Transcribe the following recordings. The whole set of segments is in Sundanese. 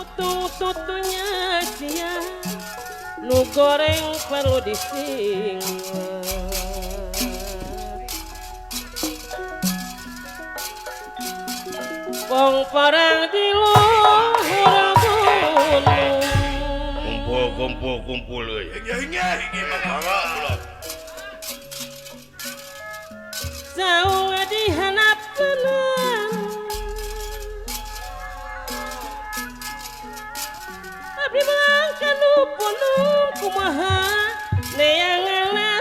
Lutung tutunya sia nu goreng perlu disinggung. Wong parang di luhur gunung. Kumpul kumpul kumpul euy. Saung di handap tenang. Abdi mangkan nu punung kumaha neanganna.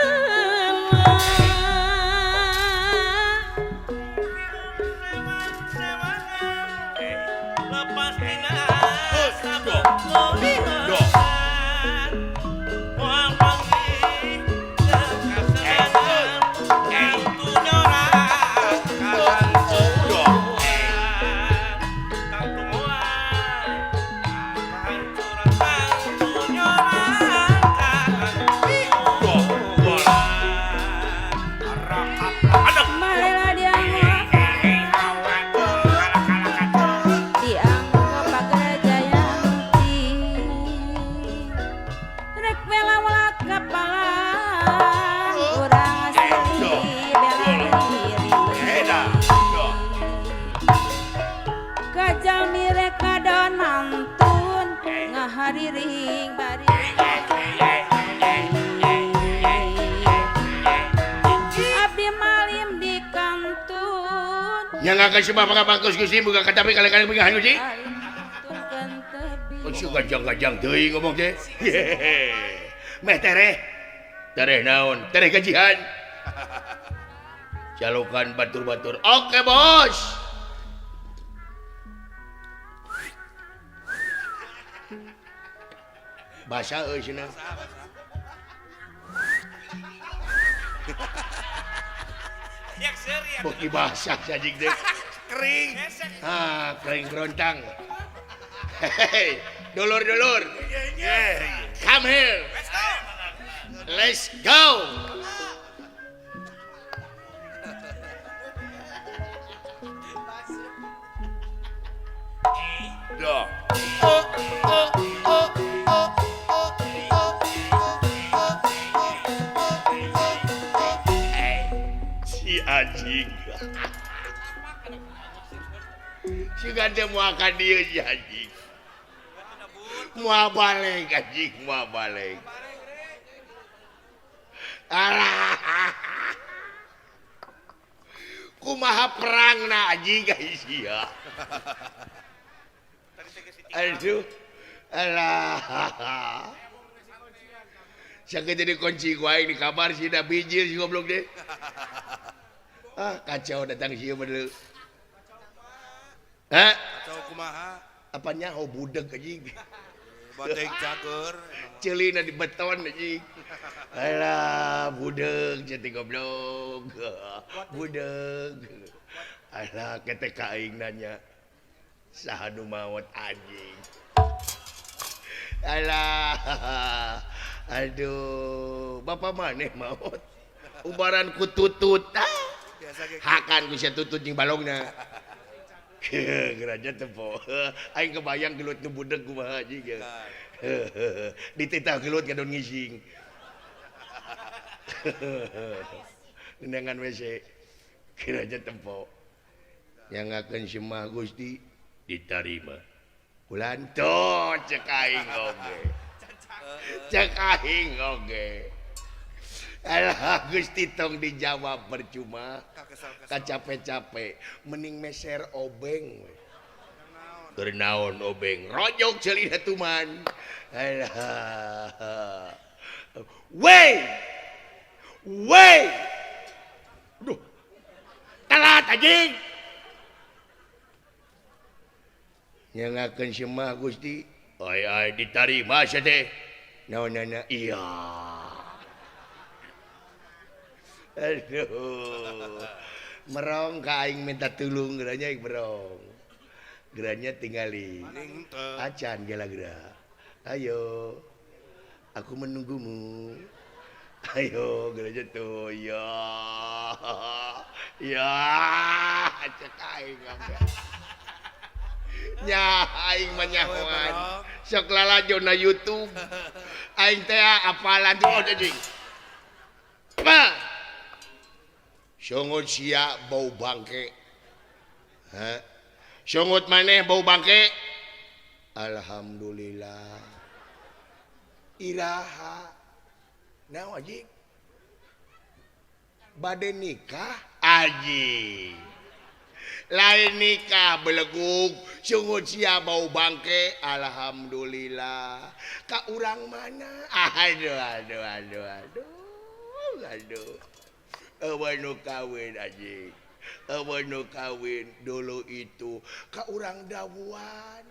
Lepas tina hariring bari abdi malim di kantun yang akan sebab bagus Gusti buka katapi kali-kali pegang Gusti. Kucu gajang-gajang teuing ngomong teh. Meh tereh. Tereh naon? Tereh gajihan. Jalukan batur-batur. Oke, Bos. Bahasa euy cenah. Beuki basah sajig teh. Kering. Ah, kering kerontang. Hehehe, dulur-dulur. Come here. Let's go. Duh. Oh, oh, oh, oh, oh, oh, oh. Si anjing. Si ganda muakan dia si anjing. Mua balik anjing, mua balik. Alah. Kumaha perangna anjing guys ya. Aduh. Alah. Sakit jadi kunci ku aing di kamar sih dah bijil si goblok deh. Ah, kacau datang sih bener. Hah? Kacau kumaha? Apanya oh budeg anjing. Bateng cager. Ceulina di beton anjing. Alah, budeg jadi goblok. Budeg. Alah, ketek ka aing nanya. Saha nu maot anjing. Alah. Aduh, bapak maneh maot. Ubaran ku tutut. Hakan ku sia tutut jeung balongna. Geraja tempo. Aing kebayang gelut nu budeg kumaha anjing. Dititah gelut kadon ngising. Nenangan WC. Geraja tempo. Yang akan semah Gusti diterima. Ulanto cek aing oge. Cek aing oge. Alah Gusti tong dijawab percuma. Kacape-cape mending meser obeng we. Keur naon obeng rojok ceulina tuman. Alah. Wey. Wey. Duh. Telat anjing. Nyangakeun semah Gusti. Ai ai ditarima sia teh. Naonana iya. Aduh. Merong ka aing minta tulung geranya aing merong. Geranya tingali. Acan gela gera. Ayo. Aku menunggumu. Ayo geranya tuh. Ya. Ya, cek aing. Nya aing mah nyahoan. Sok lalajo na YouTube. Aing teh apalan tuh anjing. Pa. Songot sia bau bangke. Ha? Songot maneh bau bangke. Alhamdulillah. Iraha. Naon anjing? Bade nikah anjing. Lain nikah belegug sungut sia bau bangke. Alhamdulillah. Ka urang mana? Aduh aduh aduh aduh. Aduh. Eueuh nu kawin anjing. Eueuh nu kawin dulu itu ka urang dawuan.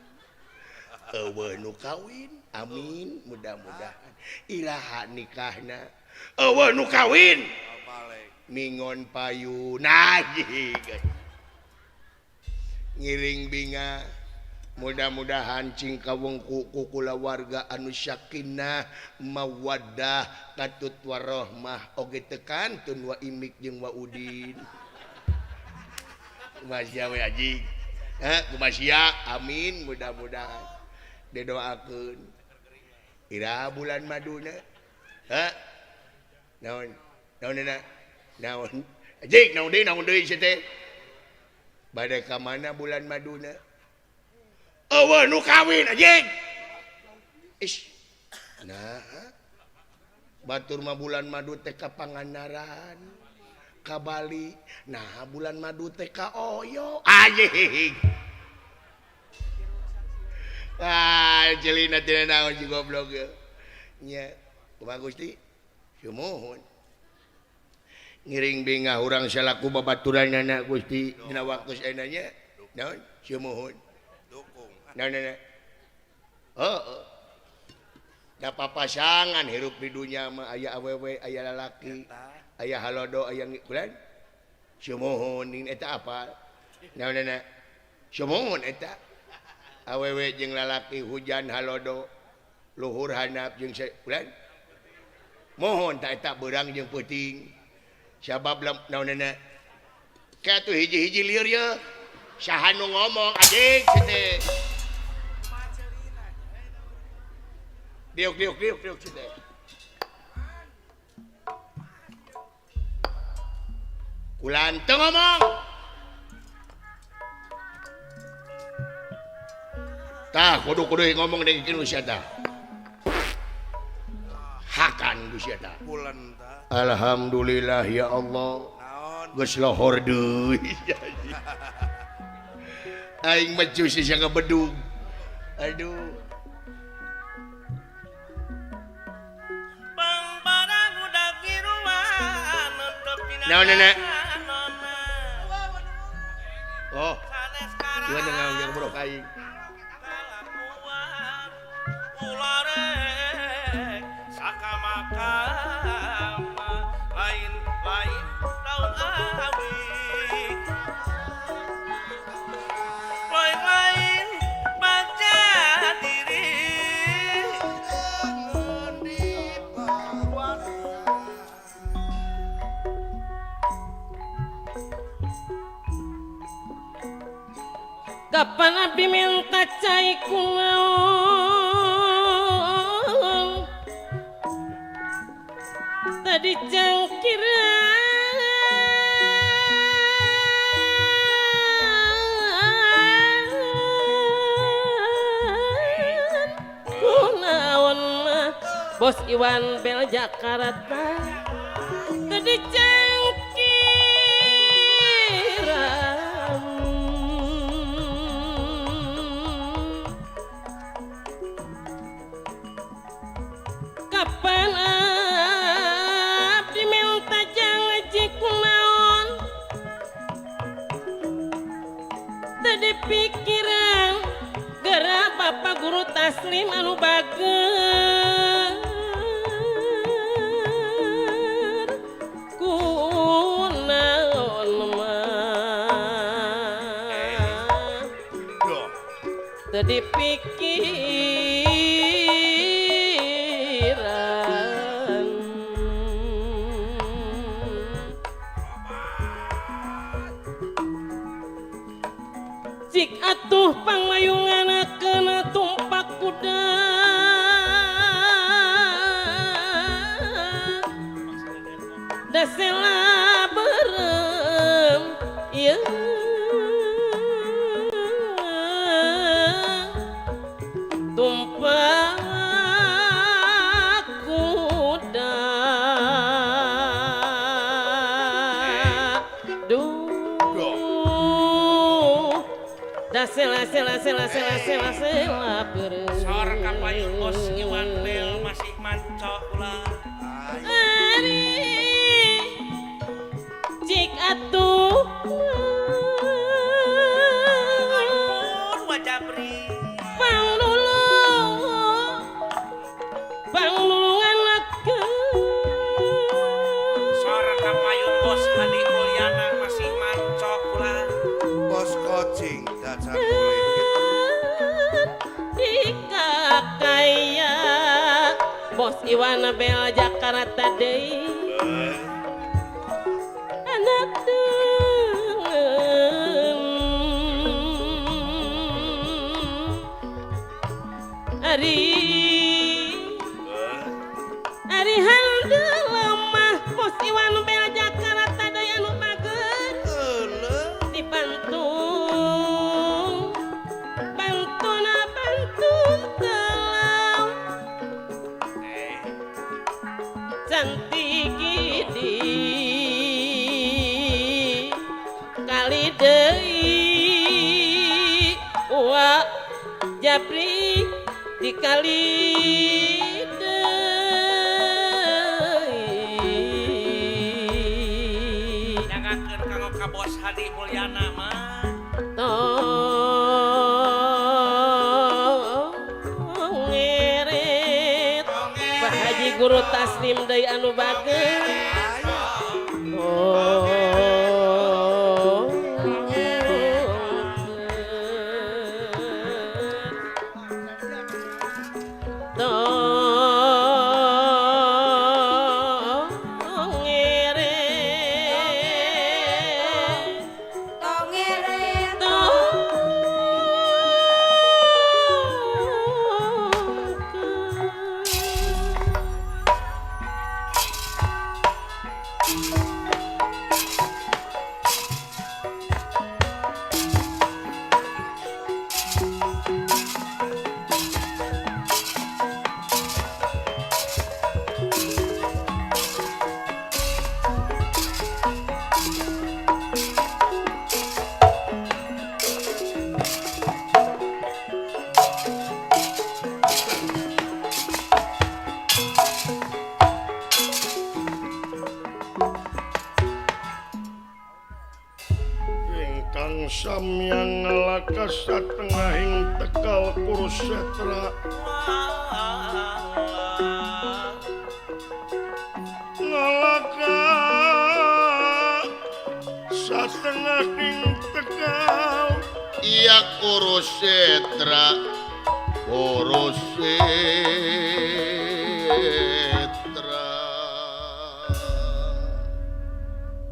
Eueuh nu kawin. Amin, mudah-mudahan. Iraha nikahna. Eueuh nu kawin. Mingon payun anjing. Ngiring binga mudah-mudahan cing kawengku ku kulawarga anu sakinah mawaddah katut warahmah oge teu kantun wa imik jeung wa udin. Kumaha sia we anjing? Heh, kumaha sia? Amin, mudah-mudahan didoakeun. Iraha bulan maduna? Heh. Naon? Naon naon? Anjing, naon deui sia teh? Bade ka mana bulan maduna? Eueuh nu kawin anjing. Ish. Nah, batur mah bulan madu teh ka Pangandaran, ka Bali. Nah, bulan madu teh ka Oyo. Anjing. Ah, jelina teh naon si goblok ge. Nya, kumaha Gusti? Sumuhun. Ngiring bingah urang salaku babaturanana Gusti dina waktu ayeuna nya. Naon? Sumuhun. Dukung. Naon? Heeh. Da papasangan hirup di dunya mah aya awewe, aya lalaki, aya halodo, aya bulan. Sumuhun ning eta apa? Naon? Sumuhun eta. Awewe jeung lalaki hujan halodo, luhur handap jeung bulan. Mohon tak eta beurang jeung peuting. Sabab naonana ka tuh hiji-hiji lieur ye saha nu ngomong anjing teh diuk diuk diuk diuk teh kulan teu ngomong tah kudu-kudu ngomong deui sia tah hakan ku sia tah. Alhamdulillah ya Allah. Geus lohor deui. Aing mecus sia ngabedug. Aduh. Naon nenek? Oh. Ieu dengan yang bro aing. Kapan abdi minta cai kunaon tadi cangkiran kunaon mah Bos Iwan Bel Jakarta tadi cangkiran. Kapan abdi minta janji kunaon tadi pikiran gerak bapak guru taslim anu bager kunaon mah tadi pikiran. Cik atuh pangmayunganakeun tumpak kuda dasela berem ieu tumpak kuda duh dasela sela sela sela sela sela berem sor kapayun bos Iwan Bel masih manco ulah ari cik atuh ampun wajabri panglulungan lakeun sor kapayun bos Hadi Mulyana masih manco ulah bos kocing dacan boleh gitu. Dikakaya bos Iwan Bel Jakarta deui anak deungeun ari ari handeu lemah bos Iwan Bel Jakarta deui anu bager dibantu bantuna bantun telam cantik di kali deui wa japri di kali deui nyangakeun kanggo ka bos Hadi Mulyana mah tong ngeret Pak Haji Guru Taslim deui anu bager oh tong ngeret tong ngeret Ingkang samyang ngalaka satengahing Tegal Kurusetra ngalaka satengahing Tegal iya Kurusetra Kurusetra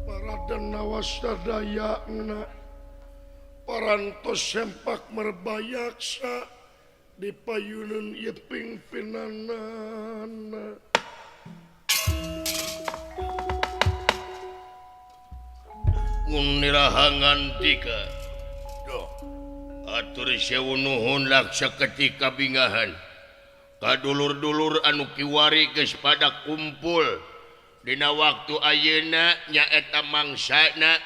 Paraden Nawasadayana parantos sempak merbayaksa di payunun ieu pingpinanana Ngunirahangan tika doh atur sewu nuhun laksa ketika bingahan kadulur-dulur anu kiwari geus pada kumpul dina waktu ayeuna nyaeta mangsana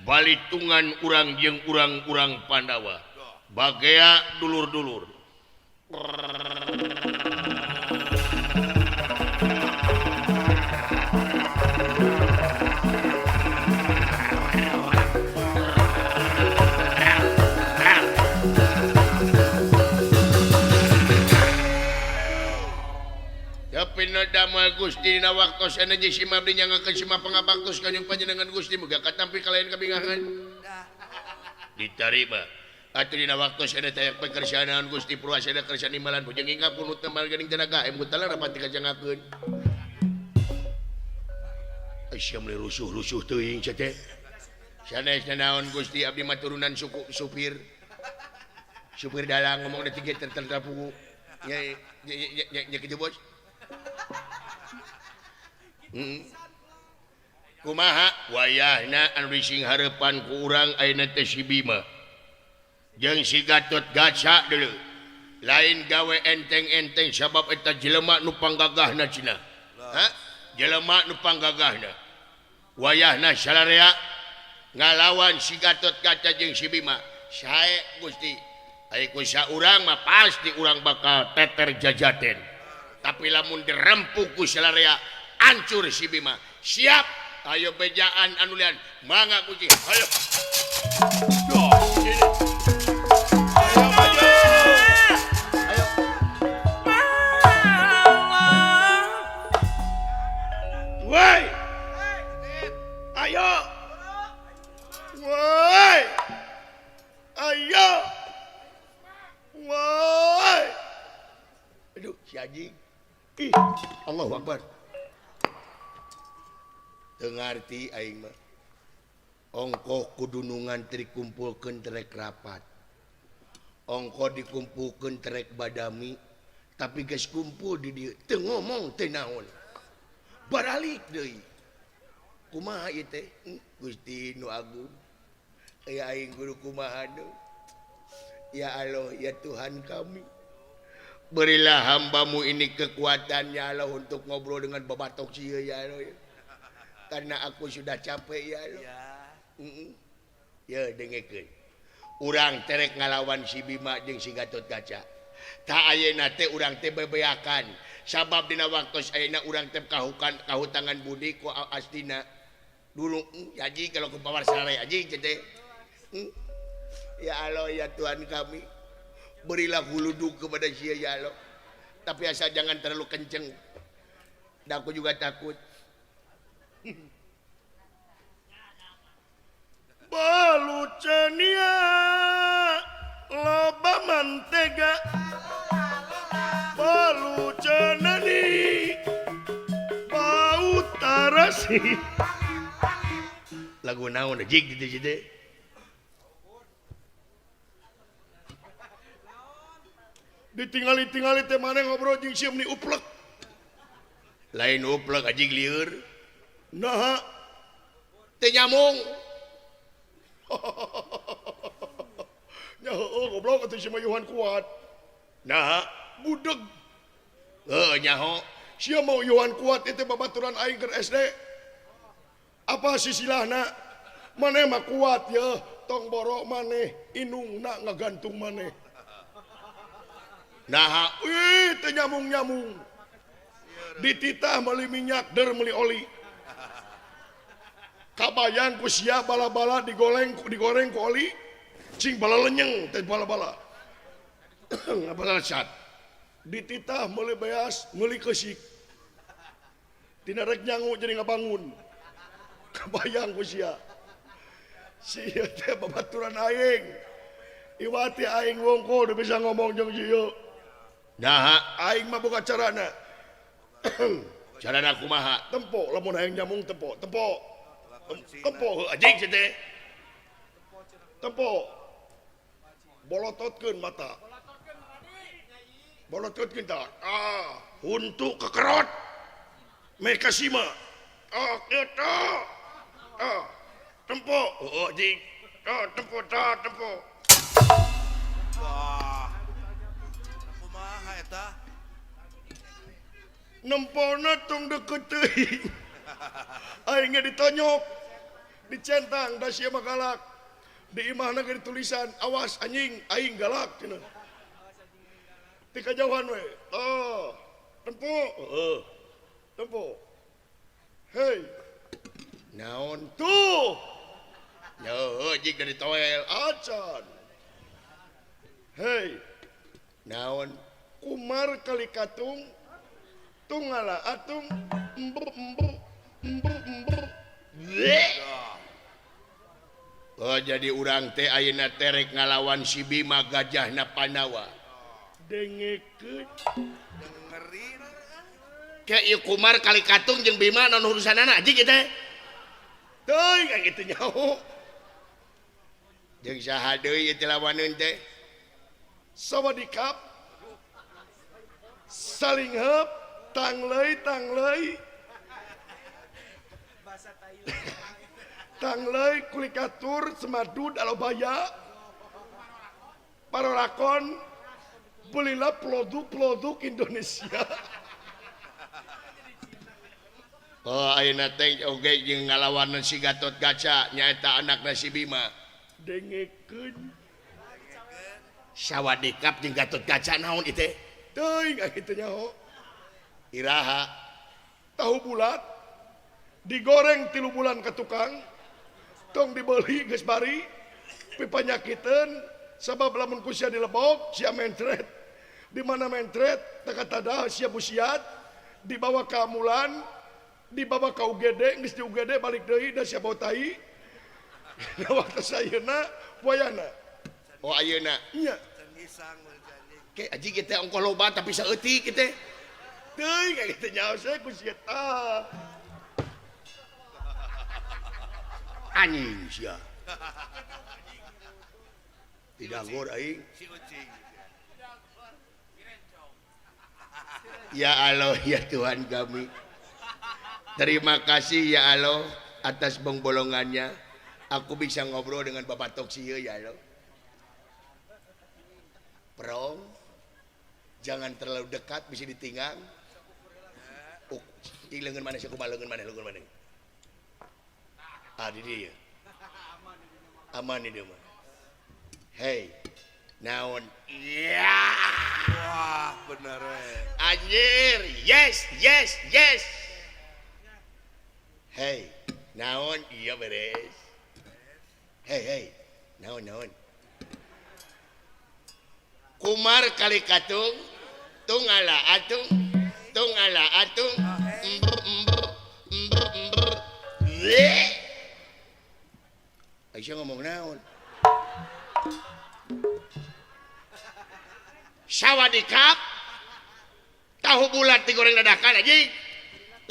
balitungan urang jeung urang-urang Pandawa bagea dulur-dulur Damel Gusti dina waktos energi sima abdi nyangakeun sima pangabaktos kanjeng panjenengan Gusti muga katampi kalayan kabingahan ditarima atuh dina waktos eta teh pekerjaan Gusti Purwasana kersa nimbalan bujeng hingga punut tembal geuning tenaga em gutala rapati kajangakeun sia meuli rusuh-rusuh teuing sia teh sanes naon Gusti abdi mah turunan suku supir Supir dalang ngomong detik terterpugu. Ya ya ya ya kitu bos. Kumaha wayahna anu dising hareupan ku urang ayeuna teh si Bima. Jeung si Gatot Kaca deuleu. Lain gawe enteng-enteng sabab eta jelema nu panggagahna cenah. Ha? Jelema nu panggagahna. Wayahna salarea ngalawan si Gatot Kaca jeung si Bima. Sae Gusti. Ai ku saurang mah pasti urang bakal teter jajaten. Tapi lamun dirempuk ku salarea hancur si Bima. Siap. Ayo bejaan anu lian. Mangga Gusti. Ayo. Ayo maju. Ayo. Woi. Ayo. Woi. Ayo. Woi. Aduh, si anjing. Ih, Allahu Akbar. Teu ngarti aing mah. Ongkoh kudunungan dikumpulkeun terek rapat. Ongkoh dikumpulkeun terek badami, tapi geus kumpul di dieu teu ngomong teu naon. Baralik deui. Kumaha ieu teh? Gusti nu agung. Aya aing guru kumaha deui. Ya Allah, ya Tuhan kami. Berilah hambamu ini kekuatan ya Allah untuk ngobrol dengan babatok sia ya Allah. Ya. Karena aku sudah capek ya Allah. Ya. Ya dengekeun. Urang terek ngalawan si Bima jeung si Gatot Kaca. Ta ayeuna teh urang teh bebeakan. Sabab dina waktos ayeuna urang teh kahukan kahutangan budi ku Astina. Dulu haji kalau ku pawar sare haji teh. Ya Allah ya Tuhan kami. Berilah huludu kepada sia ya Allah. Tapi asal jangan terlalu kenceng. Dan aku juga takut. Balucania loba mantega balucanani bau tarasi lagu naon jig gitu gitu ditingali-tingali teh maneh ngobrol jeung sieun ni uplek lain uplek anjing lieur nah teh nyamung. Ya heueuh goblok atuh si Mayuhan kuat. Nah, budeg. Heuh nyaho. Sia mau Yohan kuat itu babaturan aing keur SD. Apa sisilahna? Maneh mah kuat ya, tong borok maneh, indungna ngagantung maneh. Nah, ih teu nyamung-nyamung. Dititah meuli minyak der meuli oli. Kabayang ku sia bala-bala digoreng ku oli cing bala lenyeng teh bala-bala bala lesat dititah meuli beas meuli keusik tina rek nyangu jadi ngabangun kabayang ku sia sia teh babaturan aing iwati aing wongko udah bisa ngomong jeung sia nah aing mah boga carana carana kumaha tempo lamun aing nyamung tempo tempo tempo anjing teh tempo bolototkeun mata bolototkeun tah ah huntu kekerot mekasima ah kitu ah tempo heueuh anjing ah tempo tah tempo wah kumaha eta nempona tong deket teuing aing ge ditonyok dicentang da sia mah galak di imahna ge ditulisan awas anjing aing galak cenah ti kajauhan we oh tempo heueuh tempo hei naon tuh ya heueuh jig dari toel acan hei naon kumar kali katung tungala atung embu embu embu embu. Oh jadi urang teh ayeuna terek ngalawan si Bima gajahna Pandawa. Dengekeun dengerin ke ieu Kumar kali katung jeung Bima naon urusanana anjing ieu teh. Teuing ka kitu nyaho. Jeung saha deui ieu teh lawaneun teh? Sawadikap salinghep tangleuy tangleuy tangleuy kulikatur semadud alobaya parorakon belilah produk-produk Indonesia. Oh ayeuna teh oge jeung ngalawan si Gatot Kaca nyaeta anakna si Bima. Dengekeun sawadikap jeung Gatot Kaca naon ieu teh? Teuing kitu nyaho. Iraha tahu bulat digoreng 3 bulan ka tukang tong dibeli geus bari pipanyakiteun sabab lamun ku sia dilebok sia mentret di mana mentret teu katadah sia busiat dibawa ka amulan dibawa ka UGD geus di UGD balik deui da sia bau tai. Waktu ayeuna wayana. Oh ayeuna nya ke aji kita ongkoh loba tapi saeutik kitu teuing kitu nyaho saya ku sia tah. Anjing sia. Tidak gor aing. Ya Allah ya Tuhan kami. Terima kasih ya Allah atas bongbolongannya. Aku bisa ngobrol dengan Bapak Toksi ya Allah. Prong, jangan terlalu dekat bisa ditinggang. Oh, lengan mana sih kumaha lengan mana lengan mana. Ah di dia. Aman di dia mah. Hey, naon? Ya. Wah, bener we. Anjir, yes, yes, yes. Hey, naon? Iya beres. Hey, hey, naon, naon. Kumar kali katung, tungala atung, tungala atung, ember, ember, ember, ember. Aisyah ngomong naon? Sawadikap, tahu bulat digoreng dadakan aja.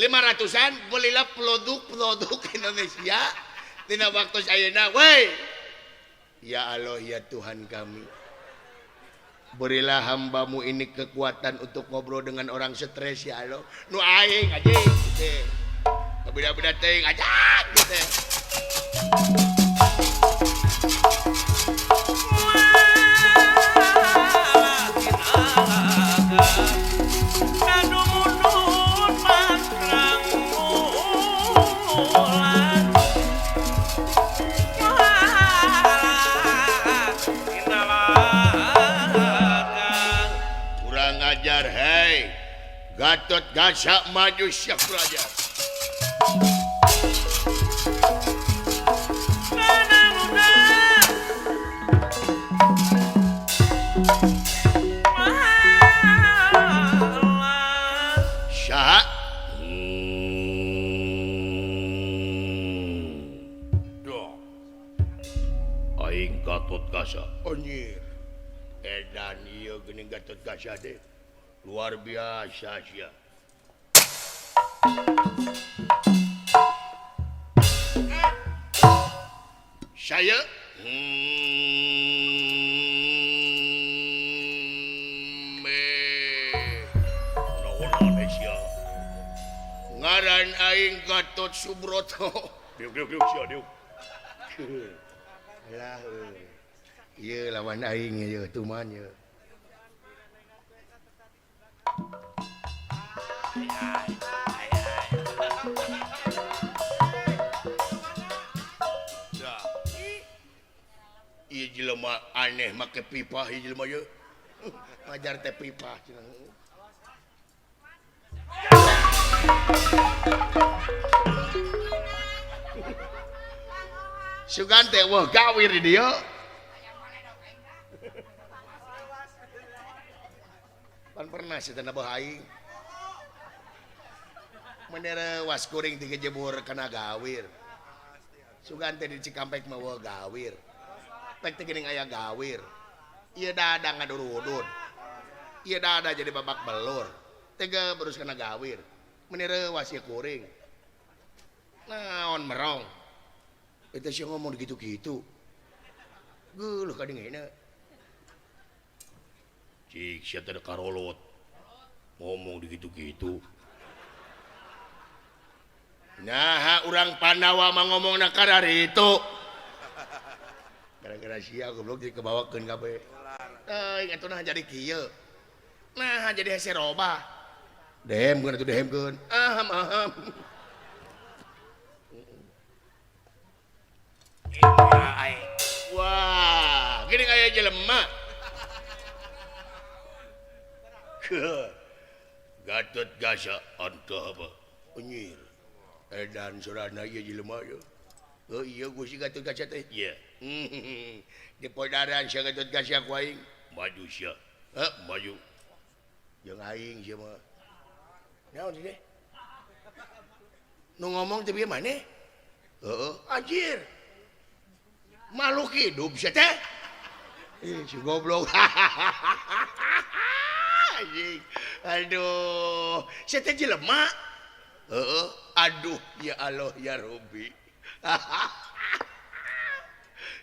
500-an belilah produk-produk Indonesia tina waktu ayeuna weh. Ya Allah ya Tuhan kami, berilah hambamu ini kekuatan untuk ngobrol dengan orang stres ya Allah. Nu aing aja gitu. Beda-beda teuing aja gitu. Gatot Kaca maju siap belajar. Syaha. Aing Gatot Kaca. Anjir. Edan ieu geuning Gatot Kaca deh. Luar biasa sia. Saya ngaran aing Gatot Subroto. Diuk diuk diuk sia diuk. Lah ieu lawan aing ieu tuman ieu. Ieu jelema aneh make pipa ieu jelema ieu. Ngajar teh pipa cenah. Sugan teh wah gawir di dieu. Pan pernah sih teh nabah aing. Menere was kuring digejebur kana gawir. Sugan teh di Cikampek mah wah gawir. Pek teh geuning aya gawir. Ieu dada ngadurudun. Ieu dada jadi babak belur. Tega berus kana gawir. Menere was ieu kuring. Naon merong. Eta sih ngomong gitu-gitu. Geuleuh kadengena. Cik sia teh karolot. Ngomong digitu-gitu. Nah, urang Pandawa mah ngomongna kararitu. Gara-gara sia goblok jadi kebawakeun kabeh. Euy, atuh nah jadi kieu. Nah, jadi hese robah. Dehemkeun atuh dehemkeun. Aham aham. Wah, gini aya jelema. Gatot Kaca anta apa? Unyir. Edan surana ieu jelema ieu. Oh iya Gusti Gatot Kaca teh. Iya. Di podaran sia Gatot Kaca ku aing. Maju sia. Heh, maju. Jeung aing sia mah. Naon sih teh? Nu ngomong teh bieu maneh? Heeh, anjir. Makhluk hidup sia teh. Ih, si goblok. Anjing. Aduh, sia teh jelema. Heeh, aduh ya Allah ya Rabbi.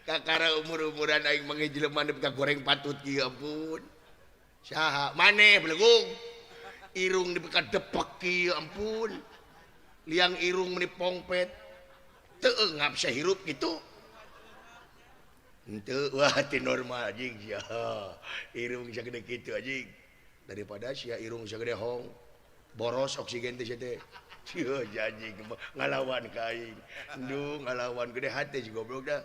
Kakara umur-umuran aing manggih jelema nepi ka goreng patut kieu ampun. Saha maneh belegung. Irung nepi ka depek kieu ampun. Liang irung meni pongpet. Teu eungap sahirup kitu. Henteu wah teu normal anjing sia. Irung sagede kitu anjing. Daripada sia irung sagede hong. Boros oksigen teh sia teh. Cieu anjing ngalawan ka aing. Duh ngalawan gede hate si goblok dah.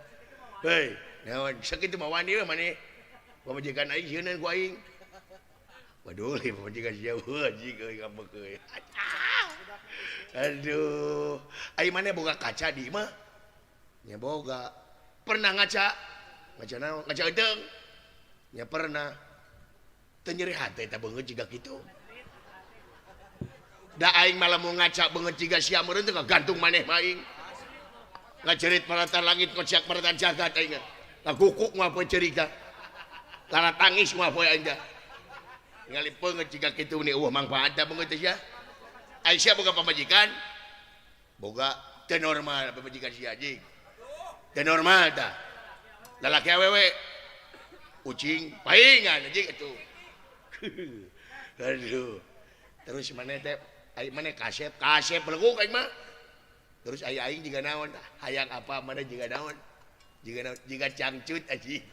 Hei, naon sakitu mah wani we maneh. Pamajikan aing sieuneun ku aing. Waduh, pamajikan sia anjing euy ngambek euy. Aduh, aing maneh boga kaca di imah? Nya boga. Pernah ngaca? Ngaca naon? Ngaca euteung. Nya pernah. Teu nyeri hate eta beungeut jiga kitu. Da aing malah mau ngaca beungeut jiga sia meureun teh ngagantung maneh mah aing. Ngacerit maratan langit ngociak maratan jagat aing. Ngagukuk moal poe ceurik tah. Lara tangis moal poe aing teh. Ningali beungeut jiga kitu ni eueuh mangfaat da beungeut teh sia. Aing sia boga pamajikan. Boga teu normal pamajikan sia anjing. Teu normal tah. Lalaki awewe ucing paingan anjing atuh. Aduh. Terus maneh teh aing maneh kasep, kasep beleguk aing mah. Terus aing jiga naon? Hayang apa maneh jiga naon? Jiga naon? Jiga cangcut anjing.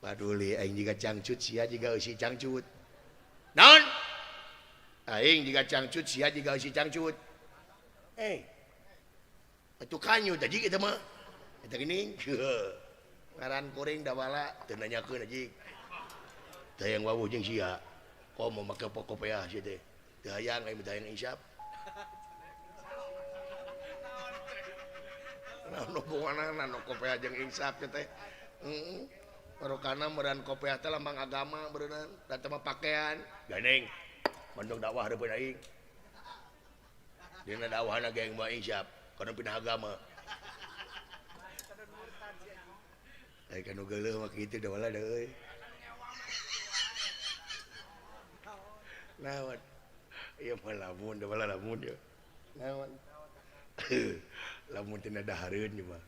Paduli aing jiga cangcut sia jiga eusi cangcut. Naon? Aing jiga cangcut sia jiga eusi cangcut. Eh. Atuh kanyut anjing eta mah. Eta geuning. Ngaran kuring dawala teu nanyakeun anjing. Teu hayang wawuh jeung sia. Komo make kopeah sia teh. Teu hayang aing teu hayang insap. Naon hubunganna nu kopeah jeung insap teh? Heeh. Barokana meureun kopeah teh lambang agama meureunna, da teh mah pakaian. Gandeng. Bandung dakwah hareupeun aing. Dina dakwahna ge aing mah insap, kana pindah agama. Ai kanu geuleuh mah kitu dawala deui. Naon? Ieu mah lamun dawala lamun ieu. Naon? Lamun tina dahareun ieu mah.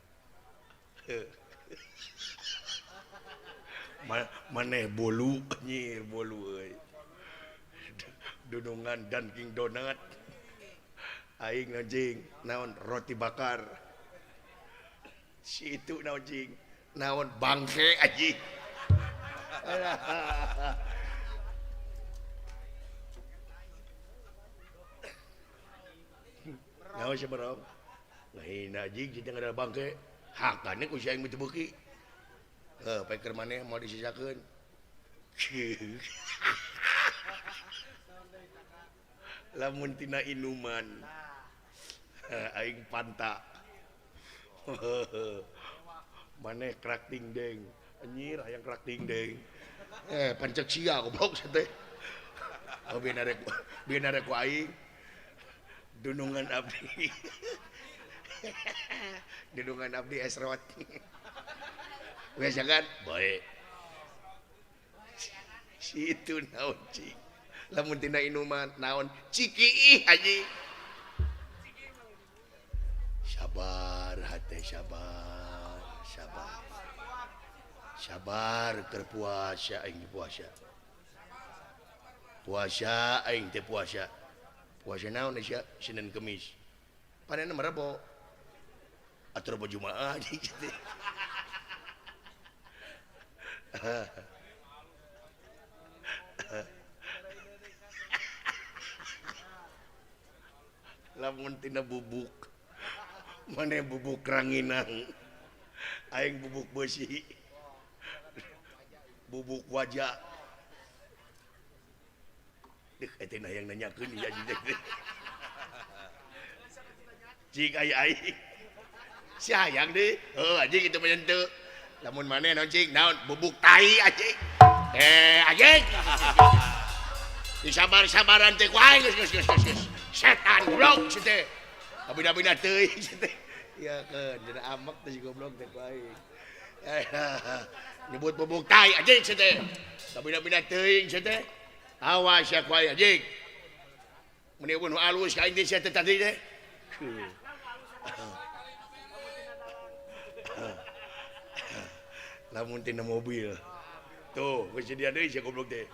Maneh bolu nyir bolu euy. Dunungan Dunkin Donat. Aing anjing naon roti bakar. Si itu naon jing naon bangke anjing. Naon sia berong? Ngahina anjing jeung ada bangke. Hakane ku si aing teu beuki. Heuh, peker maneh moal disisakeun. Lamun tina inuman aing Fanta. Maneh krak ding deng. Anjir hayang krak ding deng. Pancek sia goblok sia teh. Oh bieu narek ku aing. Dunungan abdi. Dunungan abdi es rot. Biasa kan? Baik. Si itu naon cik. Lamun tina inuman naon ciki anjing. Sabar hate sabar, sabar. Sabar keur puasa aing puasa. Puasa aing teh puasa. Puasa naon sia Senin Kemis. Panena mah Rebo. Atuh Rebo Jumaah anjing teh. Lamun tina bubuk. Mane bubuk ranginang. Aing bubuk beusi. Bubuk wajah. Deh eta na yang nanyakeun ieu anjing teh. Cik ai aing. Si hayang deui. Heuh anjing kitu mah henteu. Lamun maneh naon cing? Naon bubuk tai anjing. Eh anjing. Disabar-sabaran teh ku aing geus geus geus geus. Setan goblok si teh. Kabina-bina teuing si teh. Ya keun dina amek teh si goblok teh ku aing. Nyebut bubuk tai anjing si teh. Kabina-bina teuing si teh. Awas ya ku aing anjing. Meni nu alus ka aing teh sia teh tadi teh. Lamun tina mobil. Tuh, geus dia deui sia goblok teh.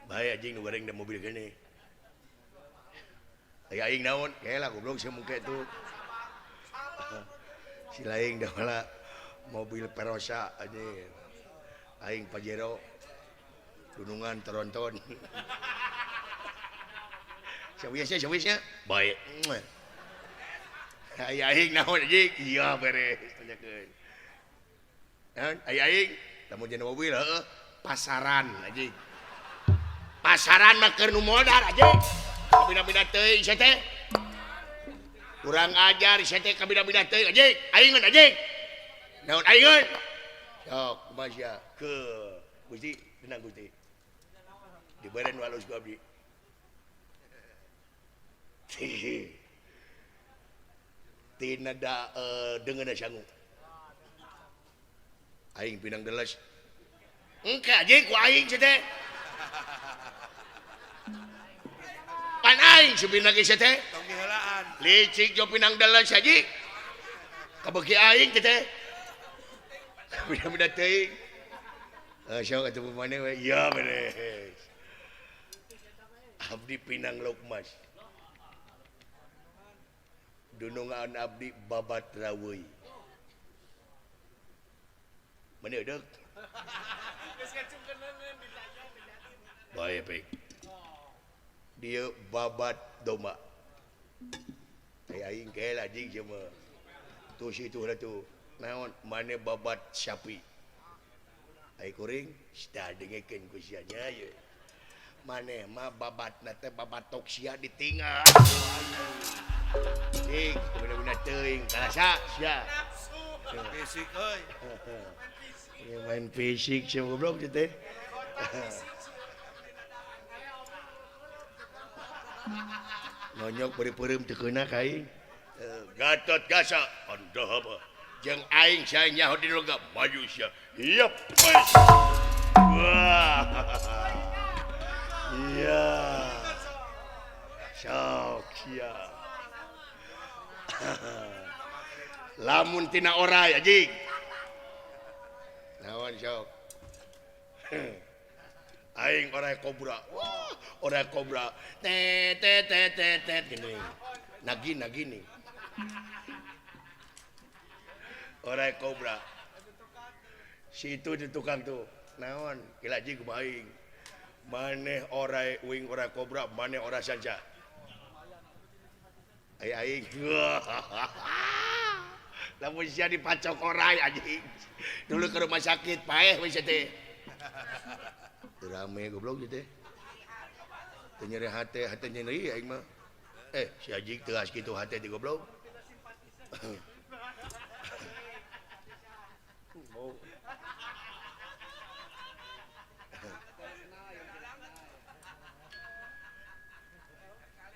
Bae anjing nu goreng da mobil gini. Aya aing naon? Kela goblok sia mungke tuh. Si laing da mala mobil Perosa anjing. Aing Pajero. Gunungan Toronton. Sawiasnya sawiasnya bae. Aya aing naon anjing? Iya beres tanyakeun. Naon aya aing lamun jeung mobil heueuh pasaran anjing. Pasaran mah keur nu modar anjing. Kabina-bina teuing sia teh. Kurang ajar sia teh kabina-bina teuing anjing. Aingeun anjing. Naon aingeun? Sok kumaha sia? Ke Gusti tenang Gusti. Diberen nu alus ku abdi. Tina da deungeunna sangu. Aing pinang deles. Engke anjing ku aing sia teh. Pan aing supina ge sia teh. Tong diheulaan. Licik jo pinang deles anjing. Kabeuki aing teh teh. Beda-beda teuing. Sok atuh maneh we. Iya beres. Abdi pinang lauk mas. Dunungan abdi babat raweuy. Mana deuk? Bae pek. Dia babat domba. Ai aing kae anjing sia mah. Tuh situ lah tuh. Naon mane babat sapi. Ai kuring sta dengekeun ku sia nya ye. Maneh mah babatna teh babat toksia ditinggal. Cing, bener-bener teuing karasa sia. Fisik euy. Main fisik sia goblok teh. Nonyok beri-peureum teu keuna ka aing. Gatot Kaca anda apa? Jeung aing sia nyaho di logam maju sia. Yep. Wah. Iya. Sok sia. Lamun tina orai anjing. Naon sok? Aing orai kobra. Wah, orai kobra. Te te te te te gini. Nagi nagi nih. Orai kobra. Si itu di tukang tuh. Naon? Gila anjing kumaha aing. Maneh orai uing orai kobra, maneh orai sanca. Ai aing. Lamun sia dipacok orai anjing. Dulu ke rumah sakit paeh we sia teh. Rame goblok teh. Teu nyeri hate, hate nyeri aing mah. Si anjing tegas kitu hate di goblok.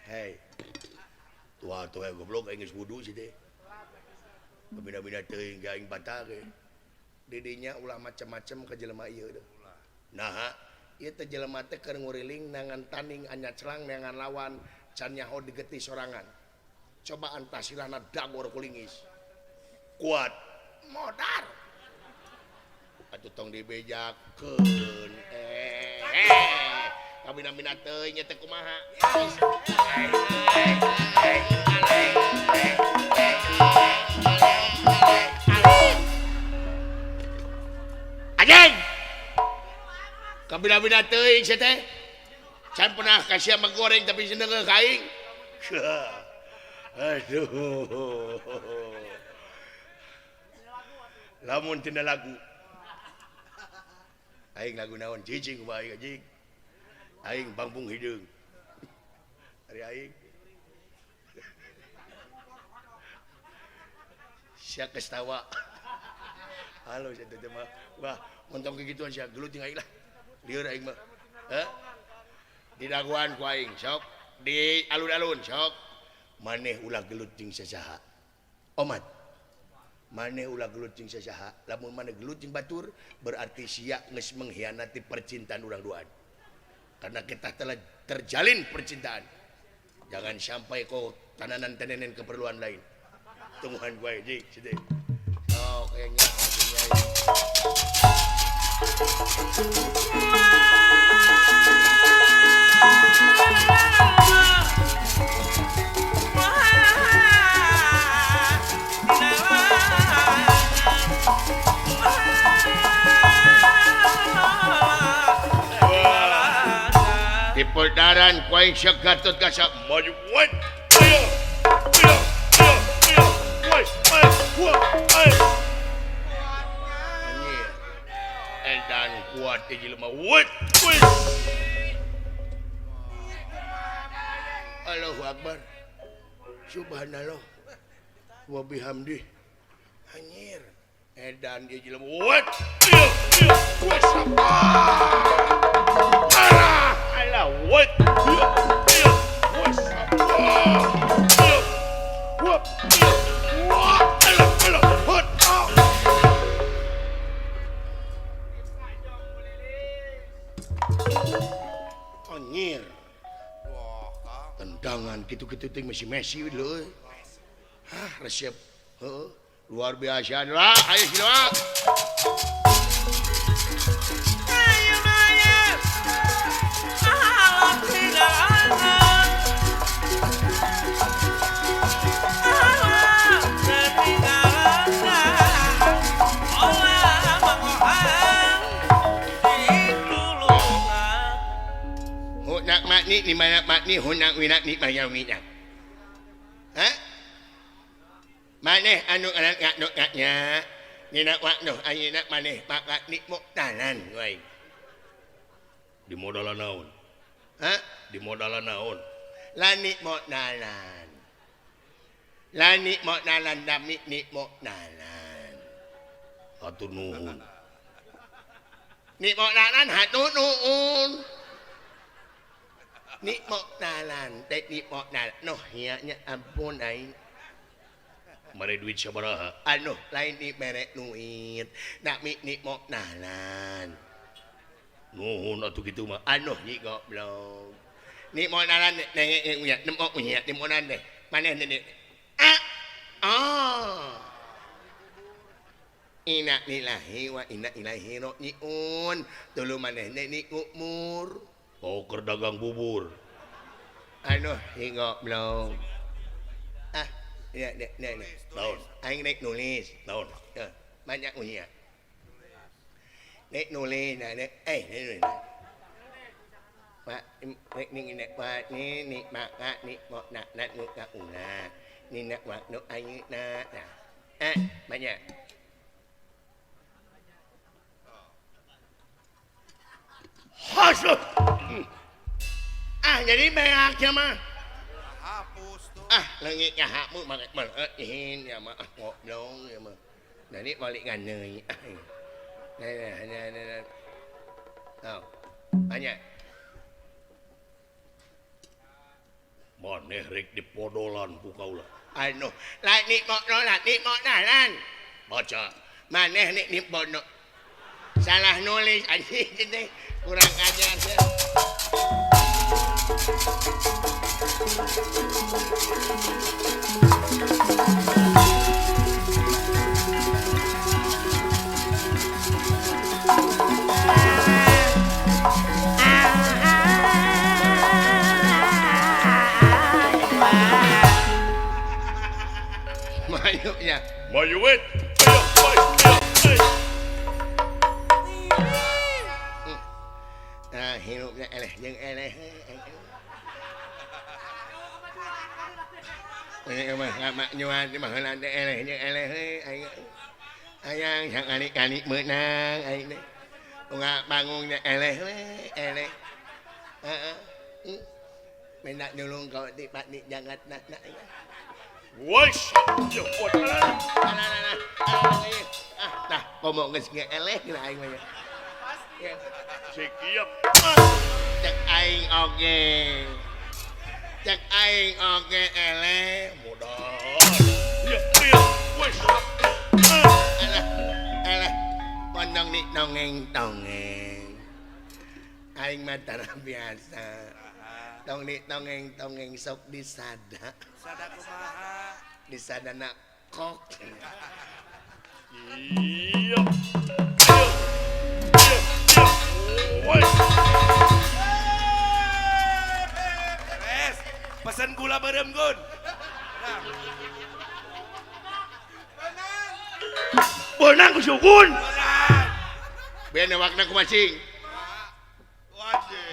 Hei. Tua tua goblok aing geus wudu sih teh. Bina-bina teuing ge aing batal ge. Didinya ulah macem-macem ka jelema ieu deh. Naha, ieu teh jelema teh keur nguriling nangan taning anyaclang neangan lawan can nyaho digeti sorangan. Coba antasirana dagor kulingis. Kuat. Modar. Atuh tong dibejakeun. Kabina-bina teuing nya teh kumaha? Anjing. Kabina-bina teuing sia teh. Can pernah ka sia mah goreng tapi seneng ka aing. Aduh. Lamun tina lagu. Aing lagu naon cicing kumaha aing anjing. Aing bangpung hideung. Ari aing. Sia geus tawa. Halo sia teh mah. Wah, montong kegituan sia gelut jeung aing lah. Lieur aing mah. Heh. Didaguan ku aing sok, di alun-alun sok. Maneh ulah gelut jeung sasaha. Omat. Maneh ulah gelut jeung sasaha. Lamun maneh gelut jeung batur berarti sia geus mengkhianati percintaan urang duaan. Karena kita telah terjalin percintaan. Jangan sampai kau tananan tenenen keperluan lain. Tungguan gue jik, sini. Oh, kayaknya kayaknya. Di peldaran kuaing Gatot Kaca maju woi ayo ayo ayo ayo woi ayo woi edan kuat di jelema woi woi Allahu Akbar subhanallah wa bihamdi anjir edan di jelema woi ayo ayo woi sapa alah what anjir. Tendangan gitu-gitu ting Messi-Messi lho. Hah, resep. Heeh, luar biasa lah. Ayo sila. Ni mana makni hunak winak ni maya winak. Ha? Maneh anu anak ngak ngaknya. Nina wakno ayeuna maneh makat ni moktalan wae. Di modalan naon? Ha? Di modalan naon? Lani moktalan. Lani moktalan dami ni moktalan. Hatur nuhun. Ni moktalan hatur nuhun. Ni moktalan teh ni moktalan. Noh nya nya ampun aing. Mere duit sabaraha? Aduh, lain ni mere duit. Nak mi ni moktalan. Nuhun atuh kitu mah. Aduh, ni goblok. Ni moktalan neng nya nemok nya ni moktalan teh. Maneh ni. Ah. Oh. Inna lillahi wa inna ilaihi rajiun. Tuluy maneh ni ngumur. Oh, keur dagang bubur. Aduh, hi goblok. Ah, ya, ya, ya, ya. Naon? Aing rek nulis. Naon? Ya, banyak unya. Rek nulis, nah, rek, nulis. Pak, rek ni nek pak ni ni mak ni mok nak nak nu ka una. Ni nak wak nu aing na. Nah. Ah, banyak. Hasut. Ah, jadi beak ya mah. Hapus tuh. Ah, leungit nya hakmu mah meuhin ya mah ah goblok ya mah. Nah, ni balik nganeui. Nah, nah, nah, nah. Oh. Banyak. Maneh rek dipodolan ku kaula. Aduh, lain ni moknolan, ni moknalan. Baca. Maneh ni bono. Salah nulis anjing teh kurang ajar. Ya. Mayuwet. Nah, hirupna eleh jeung eleh. Ini mah ngamak nyuan mah heula teh eleh jeung eleh aing. Ayang sakali-kali meunang aing teh. Unga bangung teh eleh we, eleh. Heeh. Minta nulung kau di pak di jangat nak nak. Wais. Yo, ah, tah komo geus ge eleh geus aing mah. Siap. Cek aing oge. Cek aing oge eleh modal. Iya, iya, wis. Alah, alah. Pondong ni dongeng dongeng. Aing mah tara biasa. Tong ni dongeng dongeng sok disada. Sada kumaha? Disadana kok. Iya. Beres, pesan gula berem Gun. Benang ku Gun. Ben wakna ku macing.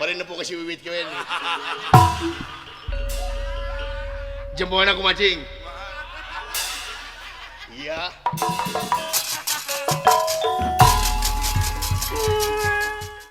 Bari nepu ka si Wiwit kewen. Jempolna ku macing. Iya.